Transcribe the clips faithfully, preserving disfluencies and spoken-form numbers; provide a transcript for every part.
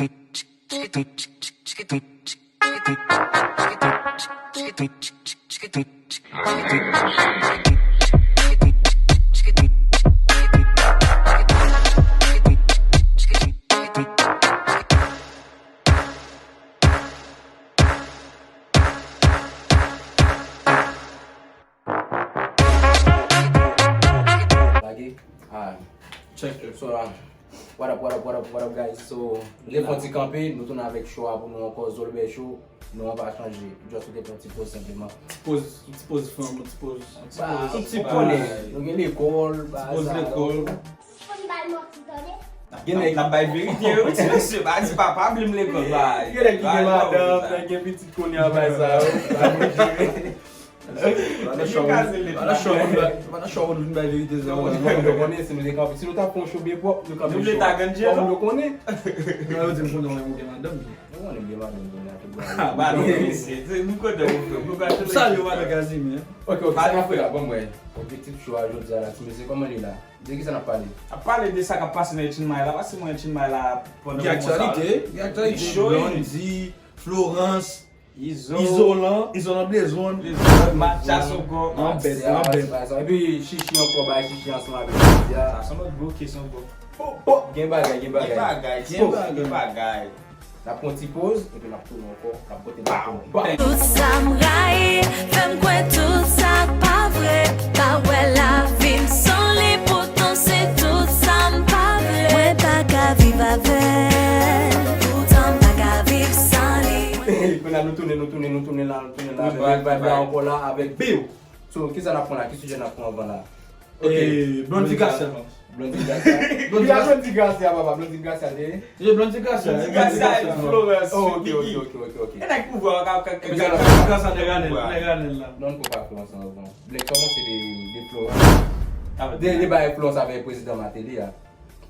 Lage. Ah. Check. So, ah, what up, what up, what up, what up, guys? So, lè fon ti kanpe, nou tounen avèk show a pou nou ankò, Zolbè Show. Non, pa chanje. Just ou te pran ti poz senpleman. Ti poz, ti poz fanm, ti poz, ti poz, ti poz. Ou konnen, nou gen lekòl, ti poz lekòl. Gen nèg k ap bay verite, wi, ti mesye, pa di papa, blim lekòl, bay. Gen nèg ki gen madanm, nèg gen pitit kounye a, bay sa, yo. Pa nan show, pa nan show, pa nan show, nou vin bay verite, sa, yo. Moun yo konnen, si nou te kanpe, si nou t ap fè yon show byen pwòp, nou kanpe show. Fò moun yo konnen. Non, yo di m konnen ou gen madanm. Mwen konnen m gen madanm kounye a tou. Ah, ba non, mesye. Se nou kontan pou frè. Congratulations. Salye madan Casimir. Ok, ok, sa n ap fè la, ban m wè. Objektif show a jodi a la, ti mesye, kòman li la? De kisa n ap pale? N ap pale de sa k ap pase nan Chienmay la. Pase mwen Chienmay la pandan moman sa. Gen aktyalite, gen aktyalite. Li cho, wi. Blondy, Florence, Izo. Izolan, Izolan Blezon. Blezon, Mathias ankò. Anbèt, anbèt. Epi Chichi ankò, bay Chichi ansanm avèk Nadia. Sa se yon lòt gwo kes ankò. Gen bagay, gen bagay. Gen bagay, gen bagay, gen bagay. N ap pran ti poz, epi n ap tounen ankò, n ap pote n ap tounen. Tout sa m rayi, fè m kwè tout sa pa vre. Pa wè lavi m san li, poutan se tout sa m pa vle. Mwen pa ka viv avè l, poutan m pa ka viv san li. Kounye a nou tounen, nou tounen, nou tounen la, nou tounen la. Avèk vibe la ankò la, avèk Bill. So, kisa n ap pran la? Ki sijè n ap pran anvan la? Ok. Eh, Blondy Gracia. Blondy Gracia. Blondy Gracia. Blondy Gracia, papa. Blondy Gracia, te. Se Blondy Gracia. Blondy Gracia, Florence. Oh, ok, ok, ok, ok, ok. E nèg pouvwa, ka, ka, ka, Blondy Gracia, nèg Ranel, nèg Ranel la. Non, nou pa Florence anvan. Black, kòman se de, de Florence? De, de bay Florence avèk prezidan Martelly a.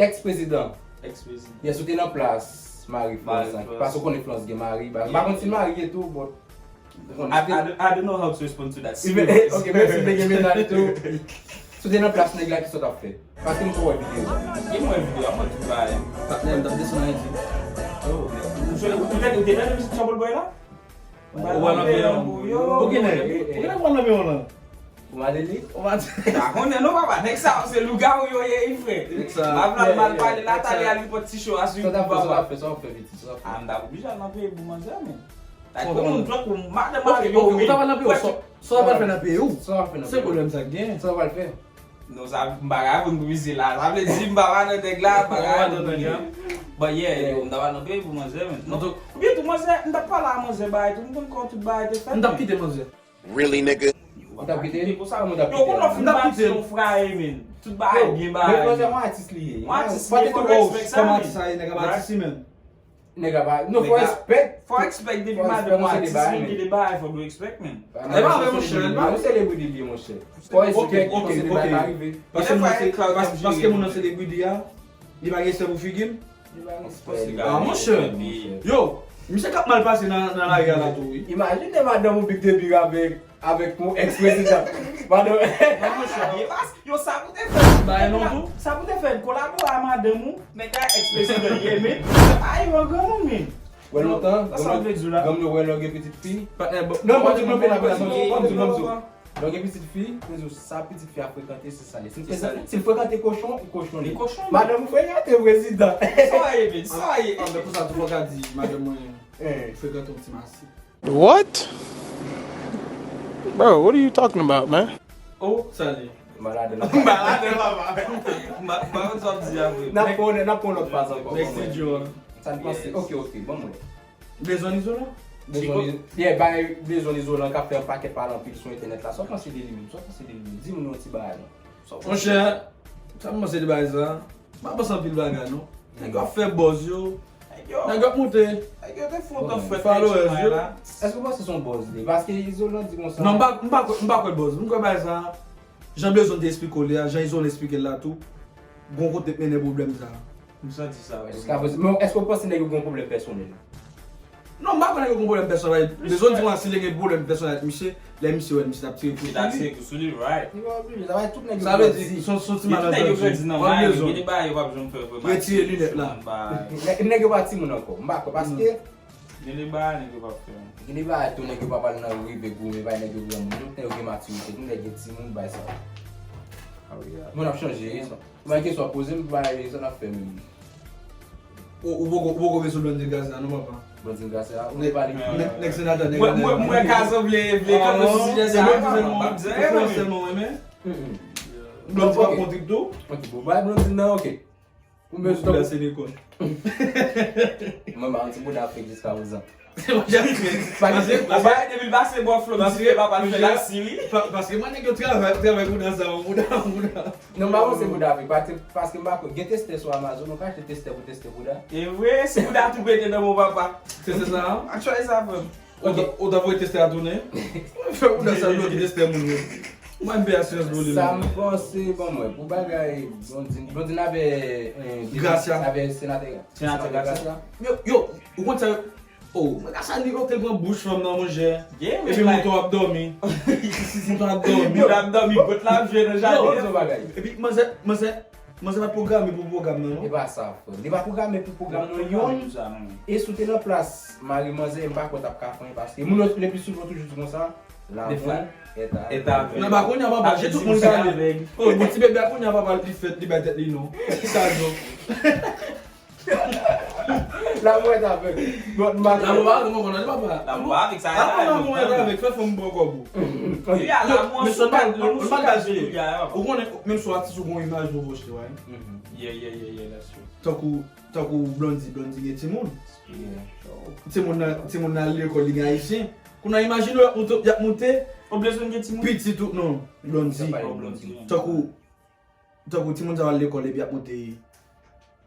Ex-prezidan. Ex-prezidan. Yes, ou te nan plas mari Florence la. Paske ou konnen Florence gen mari. M pa konn si l marye tou, but I, I, I don't know how to respond to that. Ok, menm si te gen mennaj tou. Si w te nan plas nèg la, kisa w t ap fè? Paske m ko wè videyo a. Gen mwen videyo a, mwen tout bagay. Patnè, m t ap desann Ayiti. Oh, ou te, ou te, ou te tande mizik Trouble Boy la? Ou wè lanmè an. Ou gen nèg, ou gen nèg wè lanmè an lan. Ou Madeline? Ou Madeline. Pa konnen non, papa, nèg sa yo se lougawou yo ye, wi, frè. Nèg sa. M ap mal pale, Nathalie al repòt ti show a sou YouTube, papa. Sa w t ap fè, sa w t ap fè, sa w t ap fè? Ah, m t ap oblije al nan peyi pou manzè, men. Tankou moun, tankou madan mari yo, ou ta pral nan peyi ou, sa, sa w pral fè nan peyi ou? Sa w pral fè nan peyi ou? Se pwoblèm sa k genyen. Sa w pral fè? Non, sa, m pa ka reponn pou misye la. Sa vle di, m pa pral nan nèg la, m pa ka reponn pou misye. But yeah, yo, m ta pral nan peyi pou manzè, men. Oubyen tou, manzè, m t ap pale a manzè bagay tou, m konn kòman tout bagay te fèt, men. M t ap kite manzè. Really, nigga? Ou t ap kite? Kòman w t ap kite? Yo, konnen w fin bati yon fraye, men. Tout bagay byen bagay. Men manzè yon atis li ye. Yon atis li ye, fò w respect sa, men. Kòm atis sa ye, nèg ap atis li, men. Nèg ap a-, non, fò respect. Fò respect depi madanm ou atis, moun ki de bagay, fò w respect, men. E pa vre, monchè, e pa vre. Yon selebriti li ye, monchè. Fò respect, paske de bagay ka rive. Paske moun nan se, paske, paske moun nan selebriti a, li pa gen respè pou figi l. Ah, monchè. Yo, misye k ap mal pase nan, nan lari a la tou, wi. Imajine madanm ou Big Debir avèk, avèk yon ex-prezidan. Madanm. Non, monchè, yo, sa pou te fè. Ba, e non tou. Sa pou te fè, kolabore a madanm ou, nèg la ex-prezidan ye, men. Ay, yon granmoun, men. Wè lontan, granmoun yo wè lè w gen pitit fi. Patnè, bon. Non, bon, bon, bon, bon, bon. Lè w gen pitit fi, yo di w sa pitit fi a frekante, se sa li ye. Si l frekante kochon, li kochon li. Li kochon li. Madanm ou frekante prezidan. Sa w ye, men, sa w ye. Ah, men pou sa tou, fò w ka di madanm mwen frekante yon ti masi. What? Bro, what are you talking about, man? Oh, sa li ye. Malad la. Malad la, papa. M pa, m pa konn sa w ap di a vre. N ap pran, n ap pran lòt faz ankò. Nèg se dyo, hein. Sa n panse. Ok, ok, bon, mwen. Blezon Izolan? Blezon Iz-, yeah, bay Blezon Izolan k ap fè yon pakèt pale anpil sou entènèt la. Sa w panse de li menm? Sa w panse de li menm? Di moun yon ti bagay non. Monchè, sa m panse de bagay sa? M pa panse anpil bagay non. Nèg yo ap fè buzz yo. Nèg yo ap monte. Nèg yo te fè yon tan frèt followers yo. Èske w panse se yon buzz li ye? Paske Izolan di konsa. Non, m pa, m pa kwè, m pa kwè buzz. M kwè bagay sa, jan Blezon te esplike w li a, jan Izolan esplike l la tou, gon kote k mennen pwoblèm sa. M santi sa wi. Jiska prezan. Men èske w panse nèg yo gen yon pwoblèm pèsonèl? Non, m pa kwè nèg yo gen pwoblèm pèsonèl. Bezwen di mwen si nèg gen pwoblèm pèsonèl ak misye, lè misye wè misye t ap tire kou sou li. Li t ap tire kou sou li, right. Li pa oblije, sa va tout nèg yo grandi. Sa vle di, se yon ti malentann. Tout nèg yo grandi nan may, gen de bagay yo p ap janm fè vrèman. Retire linèt la. Nèg yo pa timoun ankò. M pa kwè, paske gen de bagay nèg yo p ap fè. Gen de bagay tou nèg yo pa pral nan rive goumen, bay nèg yo granmoun. Tout nèg yo gen matirite, tout nèg gen timoun, bay sa. Moun ap chanje. Mwen kesyon poze m, bay sa n ap fè menm. Ou, ou poko, ou poko vin sou Blondine Garcia non, papa. Blondine Garcia, ou te pale. Nèg, nèg senatè, nèg. Mwen, mwen, mwen ka sanble vle kanpe sou sijè sa a, papa. Blondine pa kontribye tou. Ok, bon, bay Blondine nan, ok. Ou menm tou. Bouda silikòn. Mwen, ba yon ti bouda fake jiska prezan. Se pa jè fake. Paske, paske, depi l pase bò Flò, paske, papa l fè lasi, wi. Pa-, paske mwen, nèg yo travay, travay bouda sa, bouda, bouda. Non, m pa panse bouda fake, paske, paske m pa kwè. Gen testè sou Amazon, ou ka achte testè pou teste bouda. E vre, si bouda tou pete nan men w, papa. Testè sa a? Actually, sa vrèman. Ou ta, ou ta voye testè a tounen? Fè ou nan sal bloke testè moun yo. Mwen, M P asirans pou li. Sa m panse, bon, mwen, pou bagay Blondine, Blondine avè, eh, Gracia. Avè senatè, senatè Gracia. Yo, yo, ou konn sa, oh, mwen ka sa li, yo te pran bouch fanm nan, monchè. Epi mouton ap dòmi. Mouton ap dòmi. Mouton ap dòmi, bòt la ap jwe nan jaden. Epi, manzè, manzè, Manzè pa t pwograme pou pwogram nan, non. E pa sa, frè. Li pa pwograme pou pwogram nan, youn. E si w te nan plas mari manzè, m pa kwè w t ap ka fè anyen, paske moun yo le pli souvan toujou di konsa, l'amour est aveugle. Nan ba kounye a papa, je tout moun ka ale. Oh, bon, ti bebe a kounye a papa l pi fèt, li bay tèt li non. Sa non. L'amour est aveugle. Bon, m pa... L'amour pa avèk mwen konnen papa. L'amour pa avèk sa. L'amour est aveugle, fè fanm pran kòb ou. Wi, a l'amour sou kat, l'amour sou kat. Ou konnen, menm si w atis ou gon imaj ou pwojte, wi. Yeah, yeah, yeah, yeah, that's true. Tankou, tankou Blondy, Blondy gen timoun. Yeah. Timoun nan, timoun nan al lekòl, li gen ayisyen. Kounye a imajine w, y ap moute, y ap moute. Ou bezwen gen timoun? Pitit ou, non, Blondy. Tankou, tankou timoun sa yo al lekòl epi y ap moute,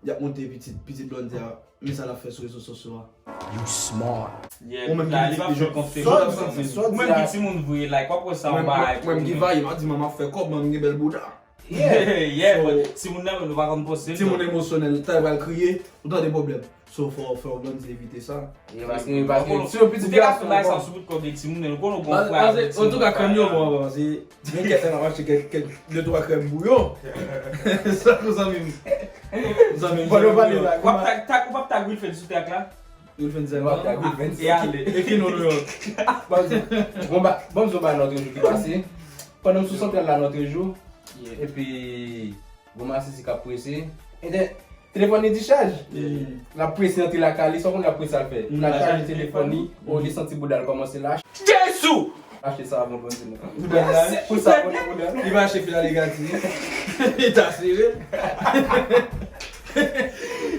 y ap moute pitit, pitit Blondy a, men sa l ap fè sou rezo sosyo a. You smart. Ou menm ki pitit li jwenn konfyans. Ou menm ki timoun vre, like, w ap wè sa yon bagay. Mwen menm ki vaye, m ap di manman ap fè kòb, manman gen bèl bouda. Yeah, yeah, but timoun nan menm nou pa konn poste l. Timoun emosyonèl, ta pral kriye, ou tande pwoblèm. So, fò, fò Blondy evite sa. Yeah, paske, paske si yon pitit gason bay sa sou tout kòb de timoun, nou konnen ou gon frè avèk timoun. Antouka, krèm yo bon, bon, se gen kèk tan ap achte kèk, kèk, de twa krèm bouyon. Sa kou zanmi m. Zanmi m. W ap tag, tag, w ap tag Wilfred sou trak la? Wilfred Zelman. E ale. E ki non nou yo? Bon, bon, bon, nou ba lòt jou ki pase. Pandan m sou santral la lòt jou. Epi, bon, masisi k ap prese. Ebyen, telefòn li dichaj. L ap prese antre lakay li, sa w konn l ap prese al fè? L ap chaje telefòn li, o li santi bouda l kòmanse lach. Jezi! Achte savon Blondy nan. Bouda l lach. Pou savon nan bouda l. Li va achte fil a legati. Li ta sere.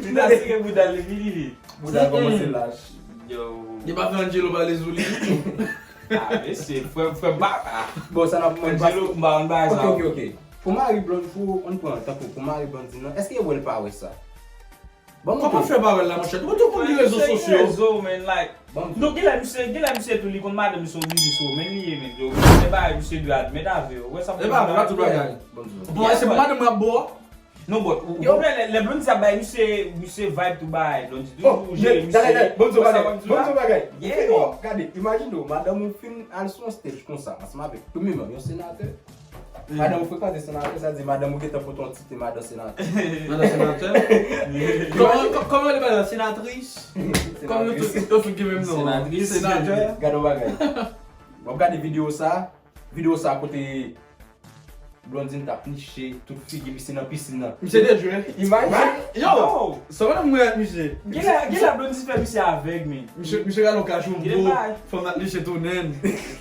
Li ta sere bouda l, li vini. Bouda l kòmanse lach. Yo. Li pa fè Angelo pale sou li. Ah, mesye, frè, frè, ba, ah. Bon, sa n ap mwen Angelo, m pa konn bagay sa. Ok, ok, ok. Pou mari Blondy, pou, ann pran, tankou, pou mari Blondy nan, èske w wè l pa wè sa? Bon, kòman fè pa wè l la, monchè? Ou tou konn li rezo sosyo. Rezo, man, like. Bon, non, genlè misye, genlè misye tou, li konn madanm li se yon biznis woman li ye, men. Yo, se bagay misye dwe admèt avè yo. Wè sa. E pa vre, pa tout bagay. Bon, se pou madanm mwen ap bo. Non, but, ou, ou konprann lè, lè Blondy ap bay misye, misye vibe tou bay, Blondy toujou jere misye. Bon, bon, bon, bagay. Bon, bon, bagay. Ou fin, gade, imajine w, madanm ou fin al sou yon stage konsa, ansanm avèk, premyèman, yon senatè. Madanm ou frekante senatè, sa di madanm ou gentan pote yon tit madan senatè. Madan senatè? Kòman, kò-, kòman yo rele madan senatris? Kòm yo tout, yo tout gen menm non. Senatris. Senatè. Gade yon bagay. W ap gade videyo sa, videyo sa kote Blondine t ap niche tout figi misye nan pisin nan. Misye te jwe. Imaj. Yo! Sa pa nan mwen ak misye. Genlè, genlè Blondine fè misye avèg, men. Misye, misye gade yon kachou bo, fanm nan niche tounen.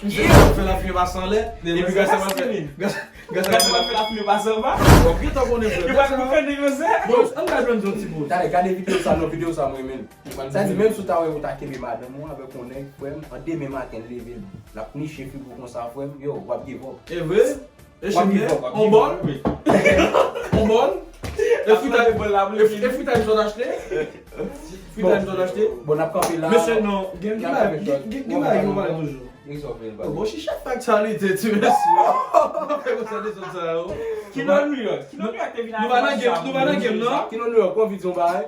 Misye fè lafimen pase anlè, epi gras a fè, gras a fè lafimen pase anba. Bon, gentan konnen frè. Yo pa konprann de yo zè. Bon, ann gade Blondine yon ti bout. Gade, gade videyo sa, non, videyo sa mwen renmen. Sa di, menm si w ta wè ou ta kenbe madanm ou avèk yon nèg, frè m, an demen maten l leve, l ap niche figi w konsa, frè m, yo, w ap give up. E vre? E w ap give up. On bòl? On bòl? E fritay, e fritay m sot achte? Fritay m sot achte? Bon, n ap kanpe la. Mesye, non, gen, gen bagay, gen, gen bagay nou pale toujou. Bon, chicha fè aktyalite, ti mesye. Fè konsa de sòt sa yo. Kino New York? Kino New York te vin avè nou pa nan game, nou pa nan game, non? Kino New York, ou anvi di yon bagay?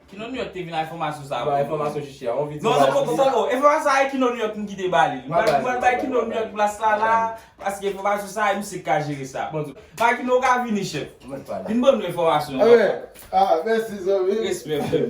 Kino New York te vin ak enfòmasyon sa a. Ba enfòmasyon chichi a, on vit. Non, non, poko, poko. Enfòmasyon sa a, e Kino New York m kite ba li. M pral bay Kino New York plas la la, paske enfòmasyon sa a, e misye k ka jere sa. Ba Kino ka vini, chèf. Vin ban nou enfòmasyon. Ah, mèsi, zanmi. Respè, frè.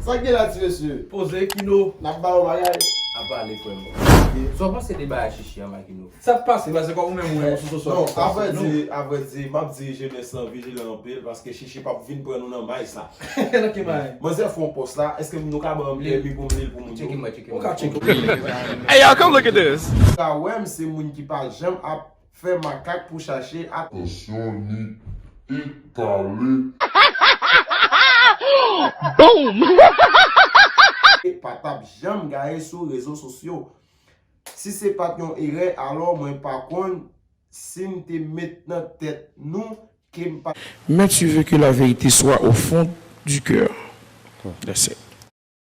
Sa k gen la, ti mesye? Poze, Kino. N ap ba yo bagay. Ap pale, frè m. Sa w panse de bagay chichi a, Makino? Sa k pase, paske kòm ou menm ou menm sou sosyo. Non, avrèdi, avrèdi, m ap dirije mès lan vijilan anpil, paske chichi p ap vin pran nou nan may sa. Nan ki may? Manzè fè yon pòs la, èske nou ka ban m pèmi pou m li l pou moun yo? Tcheke mwen, tcheke mwen. Ou ka tcheke. Hey, y'all, come look at this. Ou ka wè m se moun ki pa janm ap fè makak pou chache atansyon ni etale. Boom! Pa t ap janm gaye sou rezo sosyo. Si se pa t yon erè, alò mwen pa konn si n te met nan tèt nou ke m pa. Mais tu veux que la vérité soit au fond du cœur. That's it.